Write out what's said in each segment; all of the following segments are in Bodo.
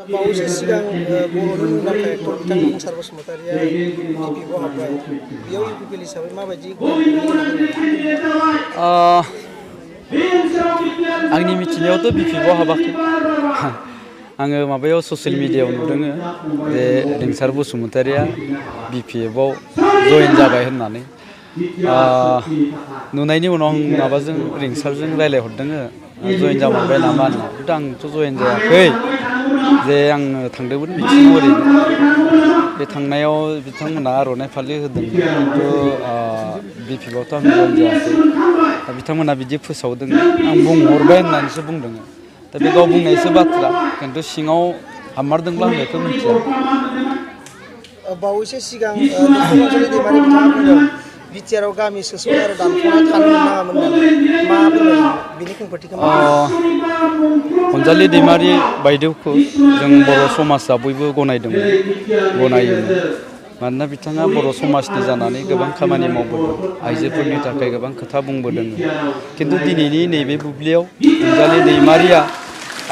बावैसो सिगां बर'नि मुंदांखा एक्टर बिथां लिंसार बसुमतारिया बिपिएफआव हाबबाय। बेयाव इउपिपिएल हिसाबै माबायदि आंनि मिथिनायावथ' बिपिएफआव हाबाखै। आङो माबायाव ससियेल मिडियायाव नुदों जे लिंसार बसुमतारिया बिपिएफआव जयेन जाबाय होननानै। नुनायनि उनाव आं माबाजों रिंसारजों रायज्लायहरदों जयेन जामारबाय नामा होनना। खिन्थु आंथ' जयेन जायाखै। जे आङो थांदोंमोन मिथिङाव ओरैनो। बे थांनायाव बिथांमोना आर'नाइ फालि होदों। खिन्थु बिपिएफआवथ' आं जयेन जायाखै। बिथांमोना बिदि फोसावदों आं बुंहरबाय होननानैसो बुंदों। दा बे गाव बुंनायसो बाथ्रा, खिन्थु सिङाव हाबमारदोंब्ला आं बेखौ मिथिया। बावैसो सिगां डक्टर अनजालि दैमारि बिथाङा बुंदों बिटिआरआव गामि सोसननाय आरो दानख'ना थानो मोननाङामोन होननानै। मा फोरमायगोन बिनि खेंफोरथिखौ? अनजालि दैमारि बायदेवखौ जों बर' समाजा बयबो गनायोमोन। मानोना बिथाङा बर' समाजनि जानानै गोबां खामानि मावबोदों, आइजोफोरनि थाखाय गोबां खोथा बुंबोदों। खिन्थु दिनैनि नैबे बुब्लियाव अनजालि दैमारिया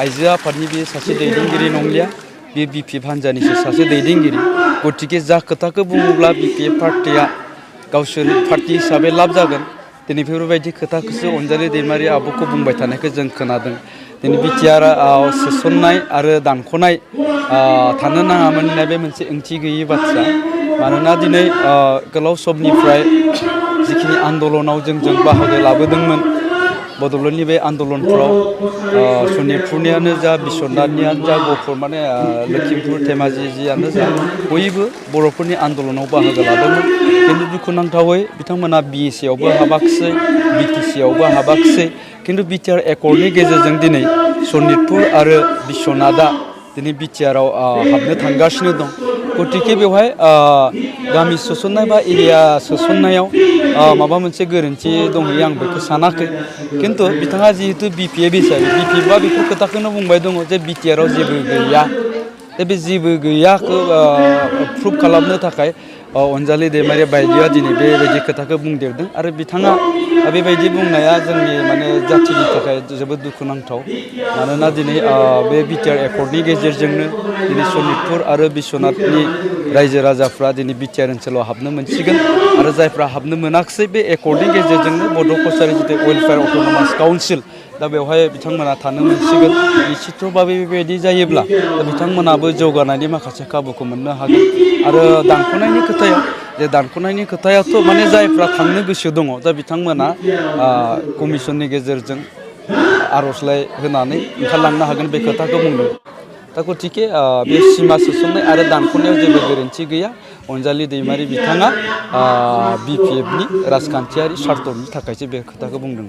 आइजो आफादनि बे सासे दैदेनगिरि नंलिया, बे बिपिएफ हान्जानिसो सासे दैदेनगिरि। गतिके जा खोथाखौ बुङोब्ला बिपिएफ पार्टिया गावसोर पार्टि हिसाबै लाब जागोन। दिनै बेफोरबायदि खोथाखौसो अनजालि दैमारि आब'खौ बुंबाय थानायखौ जों खोनादों। दिनै बिटिआरआव सोसननाय आरो दानख'नाय थानो नाङामोन होननाय बे मोनसे ओंथि गैयि बाथ्रा। मानोना दिनै गोलाव समनिफ्राय जिखिनि आन्दलनाव जों बाहागो लाबोदोंमोन, बड'लेण्डनि बे आन्दलनफ्राव सनितपुरनियानो जा, बिश्वनाथनियानो जा, गहपुर माने लखिमपुर धेमाजि जियानो जा, बयबो बर'फोरनि आन्दलनाव बाहागो लादोंमोन। खिन्थु दुखुनांथावै बिथांमोना बिएसएआवबो हाबाखिसै, बिटिसिआवबो हाबाखिसै। खिन्थु बिटिआर एकर्डनि गेजेरजों दिनै सनितपुर आरो बिश्वनाथआ दिनै बिटिआरआव हाबनो थांगासिनो दं। गतिके बेवहाय गामि सोसननाय बा एरिया सोसननायाव माबा मोनसे गोरोन्थि दंहैयो आं बेखौ सानाखै। खिन्थु बिथाङा जिहेतु बिपिएफ हिसाबै बिपिएफआ बेफोर खोथाखौनो बुंबाय दङ जे बिटिआरआव जेबो गैया। दा बे जेबो गैयाखौ प्रुभ खालामनो थाखाय अनजालि दैमारि बायदिया दिनै बेबायदि खोथाखौ बुंदेरदों। आरो बिथाङा बेबायदि बुंनाया जोंनि माने जाथिनि थाखाय जोबोद दुखुनांथाव। मानोना दिनै बे बिटिआर एकर्डनि गेजेरजोंनो दिनै सनितपुर आरो बिश्वनाथनि रायजो राजाफ्रा दिनै बिटिआर ओनसोलाव हाबनो मोनसिगोन। आरो जायफ्रा हाबनो मोनाखिसै बे एकर्डनि गेजेरजोंनो बड' कसारि जितु वेलफेयार अट'नमास काउन्सिल, दा बेवहाय बिथांमोना थानो मोनसिगोन। निश्चितभावे बेबायदि जायोब्ला दा बिथांमोनाबो जौगानायनि माखासे खाबुखौ मोननो हागोन। आरो दानख'नायनि खोथायाथ' माने जायफ्रा थांनो गोसो दङ, दा बिथांमोना कमिसननि गेजेरजों आर'जलाइ होनानै ओंखारलांनो हागोन, बे खोथाखौ बुंदों। दा गतिके बे सिमा सोसननाय आरो दानख'नायाव जेबो गोरोन्थि गैया। अनजालि दैमारि बिथाङा बिपिएफनि राजखान्थियारि सार्थनि थाखायसो बे खोथाखौ बुंदों।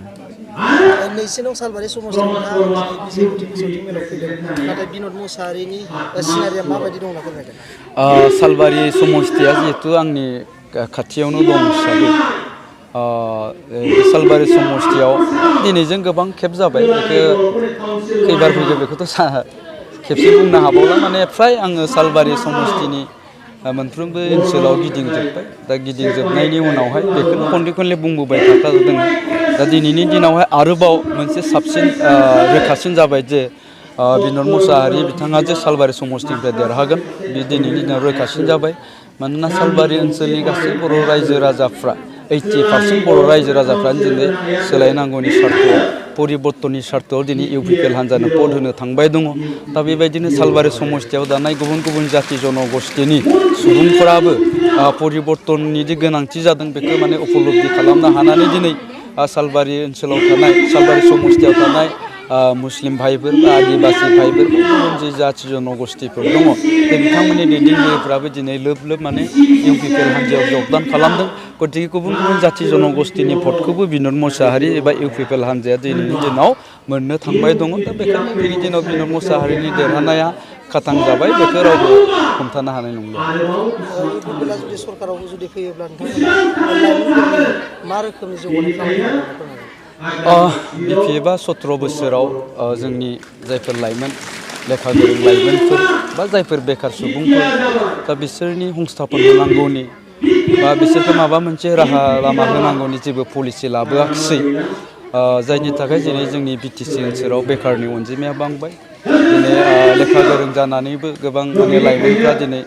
2 नं सालबारि समस्थियाव नोंथाङा दिनै बिसायख'थि फोसावथि मेलाव फैदों, नाथाय बिन'द मुसाहारिनि सिनारिया माबायदि दं होनना फोरमायगोन? सालबारि समस्थिया जिहेतु आंनि खाथियावनो दं हिसाबै सालबारि समस्थियाव दिनैजों गोबां खेब जाबाय। बेखौ खैबार फैगौ बेखौथ' खेबसे बुंनो हाबावला। माने फ्राय आङो सालबारि समस्थिनि मोनफ्रोमबो ओनसोलाव गिदिंजोब्बाय। दा गिदिंजोबनायनि उनावहाय बेखौनो खनले बुंबोबाय थाखादों। दा दिनैनि दिनावहाय आरोबाव मोनसे साबसिन रोखासिन जाबाय जे बिन'द मुसाहारि बिथाङा जे सालबारि समस्थिनिफ्राय देरहागोन, बे दिनैनि दिनाव रोखासिन जाबाय। मानोना सालबारि ओनसोलनि गासै बर' रायजो राजाफ्रा 80% बर' रायजो राजाफ्रानो दिनै सोलायनांगौनि सार्थआव, परिबर्तननि सार्थआव दिनै इउपिपिएल हान्जानो भट होनो थांबाय दङ। दा बेबायदिनो सालबारि समस्थियाव दानाय गुबुन गुबुन जाथि जन'गस्थिनि सुबुंफोराबो परिबर्तननि जे गोनांथि जादों बेखौ माने उपलब्धि खालामनो हानानै दिनै सालबारि ओनसोलाव थानाय, सालबारि समस्थियाव थानाय मुस्लिम भाइफोर बा आदिबासि भाइफोर, गुबुन जे जाथि जन'गस्थिफोर दङ, बे बिथांमोननि दैदेनगिरिफ्राबो दिनै लोब माने इउपिपिएल हान्जायाव जगदान खालामदों। गतिके गुबुन गुबुन जाथि जन'गस्थिनि भटखौबो बिन'द मुसाहारि एबा इउपिपिएल हान्जाया दिनैनि दिनाव मोननो थांबाय दङ। दा बेखायनो दिनैनि दिनाव बिन'द मुसाहारिनि देरहानाया खाथां जाबाय, बेखौ रावबो हमथानो हानाय नंला। इउपिपिएलआ जुदि सरकारावबो जुदि फैयोब्ला नोंथांमोना लाइमोनफोरनि मा रोखोमनि जौगानाय खामानि मावगोन? बिपिएफआ 17 बोसोराव जोंनि जायफोर लाइमोन, लेखा गोरों लाइमोनफोर बा जायफोर बेखार सुबुंफोर, दा बिसोरनि संस्थापन होनांगौनि बा बिसोरखौ माबा मोनसे राहा लामा होनांगौनि जेबो पलिसि लाबोआखिसै। जायनि थाखाय दिनै जोंनि बिटिसि ओनसोलाव बेखारनि अनजिमाया बांबाय। दिनै लेखा गोरों जानानैबो गोबां माने लाइमोनफ्रा दिनै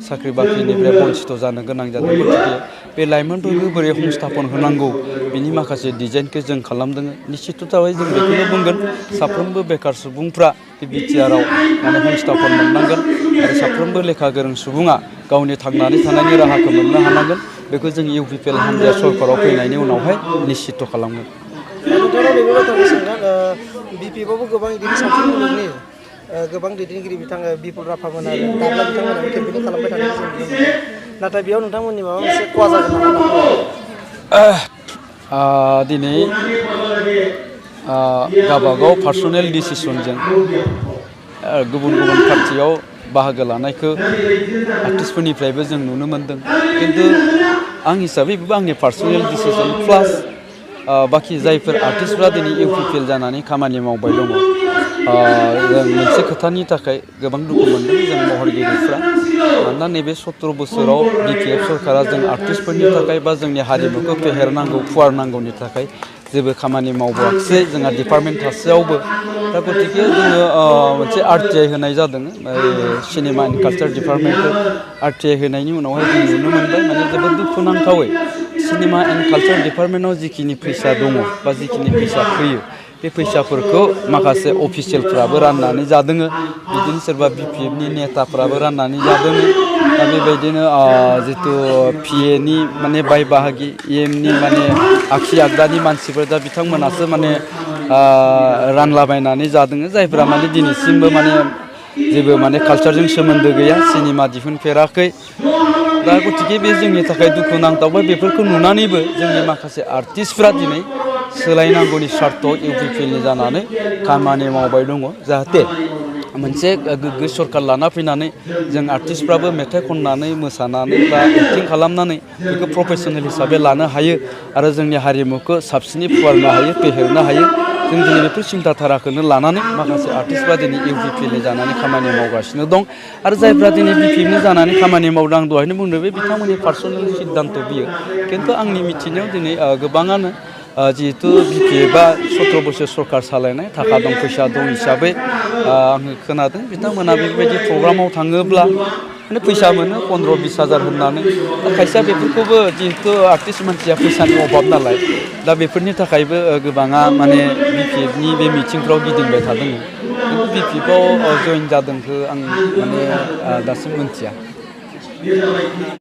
साख्रि बाख्रिनिफ्राय बन्सित जानो गोनां जादों गतिके बे लाइमोनफोरखौ बोरै संस्थापन होनांगौ बिनि माखासे डिजाइनखौ जों खालामदों निश्चिततायै जों बेखौनो बुंगोन साफ्रोमबो बेकार सुबुंफ्रा बे बिटिआरआव माने संस्थापन मोननांगोन आरो साफ्रोमबो लेखा गोरों सुबुङा गावनि थांनानै थानायनि राहाखौ मोननो हानांगोन बेखौ जों इउपिपिएल हान्जाया सरकाराव फैनायनि उनावहाय निश्चित खालामगोन। नोंथांनाव नैबे बाथ्राखौ सोंगोन बिपिएफआवबो गोबां बिदिनो सावथुन मुलुगनि गोबां दैदेनगिरि बिथां बिपुल राभामोन आरो दाब्ला बिथांमोनाबो केम्पेनिं खालामबाय थानायखौ जों नुनो मोनो नाथाय बेयाव नोंथांमोननि माबा मोनसे खहा जागोन नामा दिनै गावबागाव पार्सनेल डिसिसनजों गुबुन गुबुन पार्टियाव बाहागो लानायखौ आर्टिस्टफोरनिफ्रायबो जों नुनो मोनदों खिन्थु आं हिसाबै बेबो आंनि पार्सनेल डिसिसन प्लास बाखि जायफोर आर्टिस्टफ्रा दिनै इउपिपिएल जानानै खामानि मावबाय दङ जों मोनसे खोथानि थाखाय गोबां दुखु मोनदों जों महरगिरिफ्रा मानोना नैबे 17 बोसोराव बिपिएफ सरकारा जों आर्टिस्टफोरनि थाखाय बा जोंनि हारिमुखौ फेहेरनांगौ फुवारनांगौनि थाखाय जेबो खामानि मावबोआखिसै जोंहा डिपार्टमेन्ट थासेयावबो दा गतिके जोङो मोनसे आरटिआइ होनाय जादों सिनेमा एन्ड कालचार डिपार्टमेन्टखौ आरटिआइ होनायनि उनावहाय जों नुनो मोनबाय माने जोबोद दुखुनांथावै सिनेमा एन्ड कालचार डिपार्टमेन्टआव जिखिनि फैसा दङ बा जिखिनि फैसा फैयो बे फैसाफोरखौ माखासे अफिसियेलफ्राबो राननानै जादों बिदिनो सोरबा बिपिएफनि नेताफ्राबो राननानै जादों दा बेबायदिनो जितु पिएनि माने बाय बाहागि इएमनि माने आगसि आगदानि मानसिफोर दा बिथांमोनासो माने रानलाबायनानै जादों जायफ्रा माने दिनैसिमबो माने जेबो माने कालचारजों सोमोन्दो गैया सिनेमा दिहुनफेराखै दा गतिके बे जोंनि थाखाय दुखुनांथाव बेफोरखौ नुनानैबो जोंनि माखासे आर्टिस्टफ्रा दिनै सोलायनांगौनि सार्थआव इउपिपिएलनि जानानै खामानि मावबाय दङ जाहाथे मोनसे गोग्गो सरकार लाना फैनानै जों आर्टिस्टफ्राबो मेथाइ खननानै मोसानानै बा एक्टिं खालामनानै बेखौ प्रफेसनेल हिसाबै लानो हायो आरो जोंनि हारिमुखौ साबसिनै फुवारनो हायो फेहेरनो हायो जों दिनै बेफोर सिन्था धाराखौनो लानानै माखासे आर्टिस्टफ्रा दिनै इउपिपिएलनि जानानै खामानि मावगासिनो दं आरो जायफ्रा दिनै बिपिएफनि जानानै खामानि मावदों आं दहायनो बुंदों बे बिथांमोननि पार्सनेल सिद्धान्त बियो खिन्थु आंनि मिथिनायाव दिनै गोबाङानो जिहेतु बिपिएफआ 17 बोसोर सरकार सालायनाय थाखा दं फैसा दं हिसाबै आङो खोनादों बिथांमोना बेबायदि प्रग्रामाव थाङोब्ला माने फैसा मोनो 15-20 हाजार होननानै दा खायसेया बेफोरखौबो जिहेतु आर्टिस्ट मानसिया फैसानि अभाब नालाय दा बेफोरनि थाखायबो गोबाङा माने बिपिएफनि बे मिटिंफ्राव गिदिंबाय थादों खिन्थु बिपिएफआव जइन जादोंखौ आं माने दासिम मिथिया।